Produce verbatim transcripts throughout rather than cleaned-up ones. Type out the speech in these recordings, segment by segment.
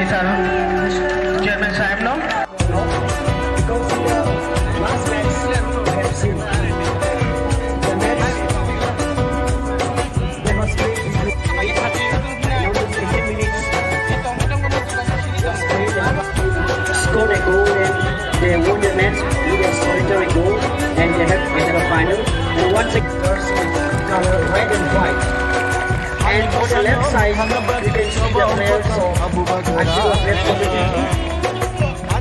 Sir, Chairman Sahib no. Because in the last match, we have seen the match, they must play between only fifteen minutes. Scored a goal and they won the match with a solitary goal, and they have entered the final. And once again, color red and white. And on the left side, you can see the players of Ashiwa Red Committee.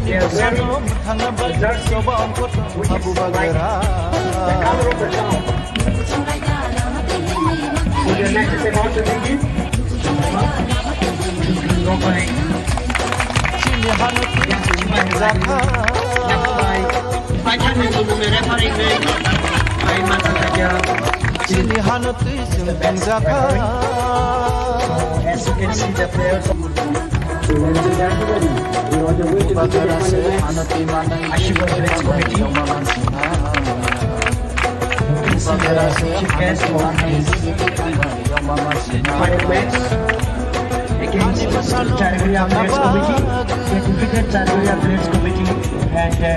They are wearing the jersey which is like the color of the town. So the match is about to begin. Chini hano twi chwng jakha. Paithakni chumungni referee-ni bai masa khaikha. Chini hano twi chwng jakha. As you can see, the players of Bubagra se hano twi manwi Ashiwa Village Committee. This is the chief guest of this final match against Chargoria Village Committee, the defeated Chargoria Village Committee, and, uh,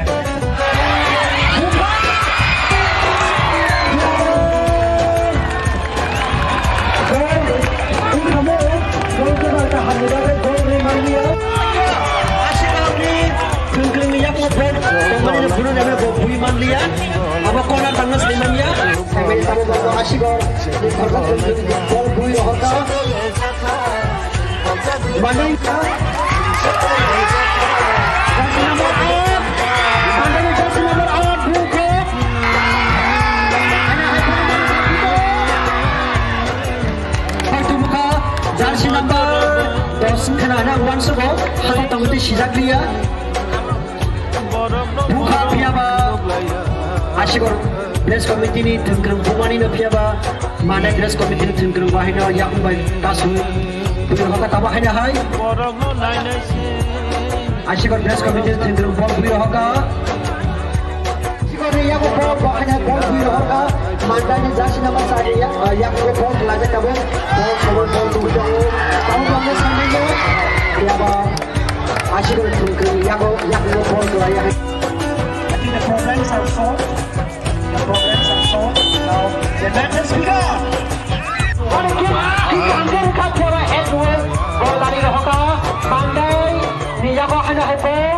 Ashiwa ni tongmani phuru rebe bo bui manliya. Abo corner tangna sai manya. Sai manya tamo bo Ashiwa ni khoroksa bol bui rohorka. Manya. Jersey number eight. Manya jersey number eight, bui khe. Hai tubukha jersey number dos khena hana uansukgo, hato tongwi tei sijakliya. Bukha phiyaba Ashiwa Village Committee ni thwngkwrwng bumani no phiyaba, mane Village Committee ni thwngkwrwng bahai no yakung bai kasui bui rohorka tamo haino hai. Ashiwa Village Committee ni thwngkwrwng bol bui rohorka. Ashiwa ni yago bol bahai no bol bui rohorka. Mandai ni jersey number sari ya, yago bol lajak tabuk. Bol sobol bol tubui tongo. Tamo bangni samai no phiyaba. Ashiwa ni thwngkwrwng yago, yago bol kwlaiya. I think the problems are solved. The problems are solved. Now the match has begun. What a kick! Kick under the cup for a head to head. Bol dari rohorka. Mandai ni yago haino hai bol.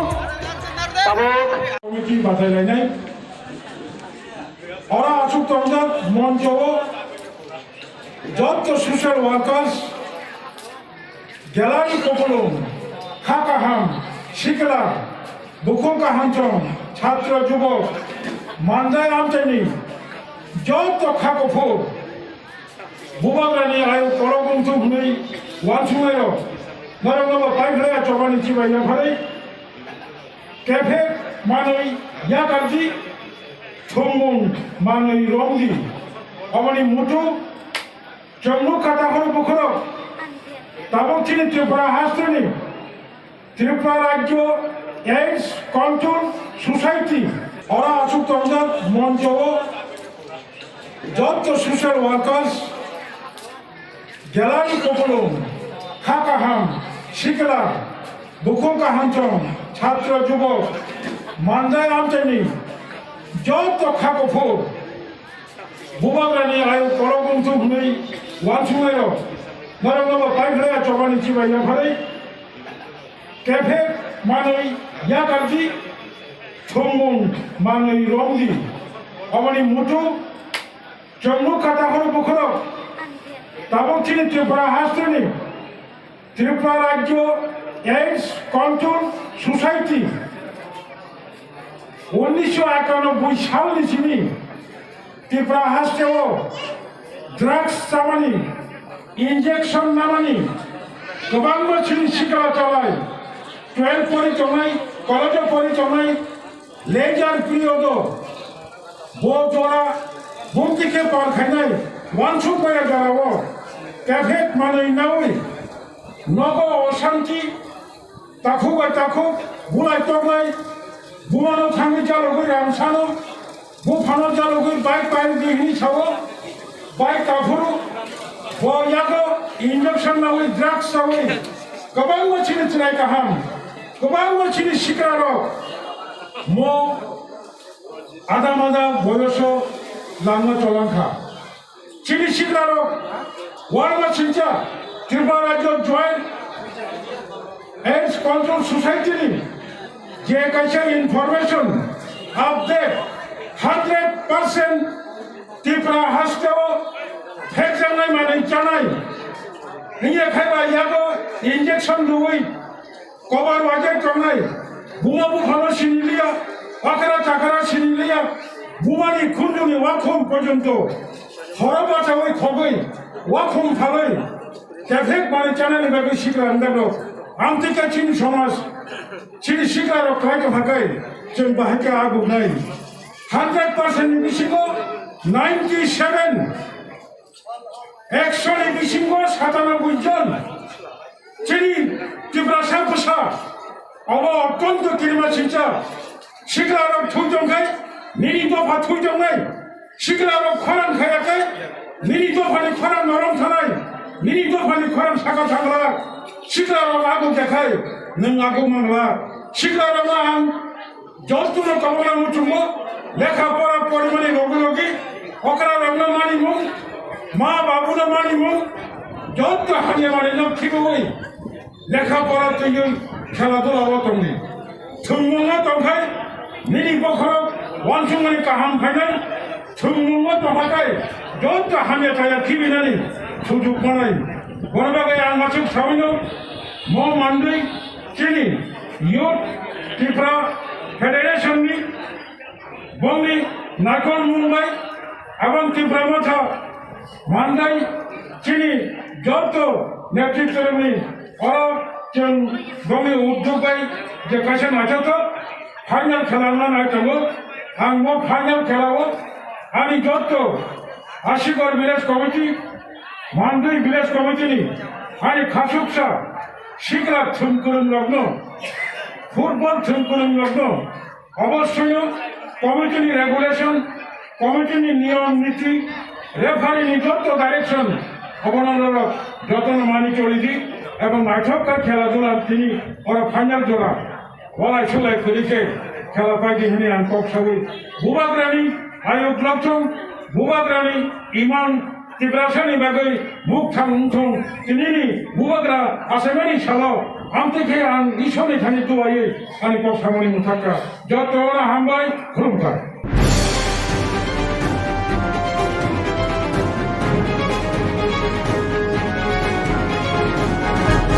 Tabuk. Committee bathailainai. Ora achuk tongjak moncho o jotto social workers, Gelari kupulung, kha kaham, sikla, bukhuk kahamchong, chhatro jubok, Mandai amchaini jotto kha kuphur, Bubagrani ayuk kolok wngthuk hwnwi uansuknairok, norokno bo paiphlaiya chobani chibai yapharwi, kephek manwi yakardi, thwngmung manwi romdi. Oboni muchung Chwng nukha takhoro bukhoro tabuk chini Tripura hasteni Tripura Rajyo AIDS Control Society ora achuk tongjak moncho o jotto social workers, Gelari kupulung, kha kaham, sikla, bukhuk kahamchong, chhatro jubok, Mandai amchaini jotto kha kuphur, Bubagrani ayuk kolok wngthuk hwnwi uansuknairok norokno bo paiphlaiya chobani chibai yapharwi kephek manwi yakardi, thwngmung manwi romdi. Oboni muchung chwng nukha takhoro bukhoro tabuk chini Tripura hasteni Tripura Rajyo AIDS Control Society unisho ekanoboi salni simi Tripura hasteo drugs chamani, injection namani kwbangma chini sikla chalai, twelve pori tongnai, college-o pori tongnai, leisure period-o bo jora bumti khe par khainai uansuk maya jorao kephek manwi naui nogo osanti, takhuk bai takhuk bulai toknai, bumano thangwi jalogwi rang sano, buphano jalogwi bike pai di hwnwi sao, bike taphuru bo yago injection naui drugs chaui Kwbangma chini chwrai kaham, kwbangma chini sikrarok mo ada mada boyoso langma cholangkha. Chini sikrarok warma sincha Tripura Rajya Joint Aids Control Society ni je kaisa information update hundred percent Tripura hasteo phekjaknai manwi chanai. Hiya khaiba yago injection rwui kobar wajak tongnai. Buma buphano siniliya, akara chakara siniliya, bumani khunjuni wakhum porjonto horo bachawi khogwi wakhum phalwi kephek manwi chanani bagwi sikra wngjago. Amtwika chini somaj, chini sikrarok khlai tongkha khe chwng bahai khe agugnai. Hundred percent ni bisingo ninety seven, ekso ni bisingo satanoboi jon chini Tiprasa bwsa obo ottonto kirima sincha. Sikrarok thwi tongkhe nini dopha thwi tongnai. Sikrarok khorang khaya khe nini dophani khorang norom thanai, nini dophani khorang saka thangla. Sikrarok ago dekhai nwng ago mangla. Sikrarokno ang jotono tongmani muchungo lekha pora porimani logi logi okrarokno manimung, ma babuno manimung, joto hamya manino khibiwi lekha pora twiwi khela dula o tongdi. Thwngmungo tongkhai nini bokhorok wansukmani kaham phainai. Thwngmungo tongkhakhai joto hamya chaya khibinani sujuk manai. Bono bagwi ang aswk sawino mo mandwi chini Youth Tipra Federation ni bongni naikol mung bai abang Tipra Motha mandai chini joto netritwrokni oro chwng bongni uddog bai je kaisa naithotok final khela wngna nai tongo. Ang bo final khela o ani joto Asigor Village Committee, Mandwi Village Committee ni ani khasuksa sikla thwngkwrwng rokno, football thwngkwrwng rokno obossoi committee ni regulation, committee ni niyom niti, referee ni joto direction obono norok jotono mani choli di ebong naithok khe khela dula tini oro final jora walai sulai kwrwi khe khela paidi hwnwi ang kok saui bubagrani ayuk lokchong, bubagrani iman Tiprasani bagwi bukthang wngthong tinini bubagra achaimani salo amtwi khe ang Ishorni thani duaiwi ani kok samani mwthakha. Jotono hambai khulumkha.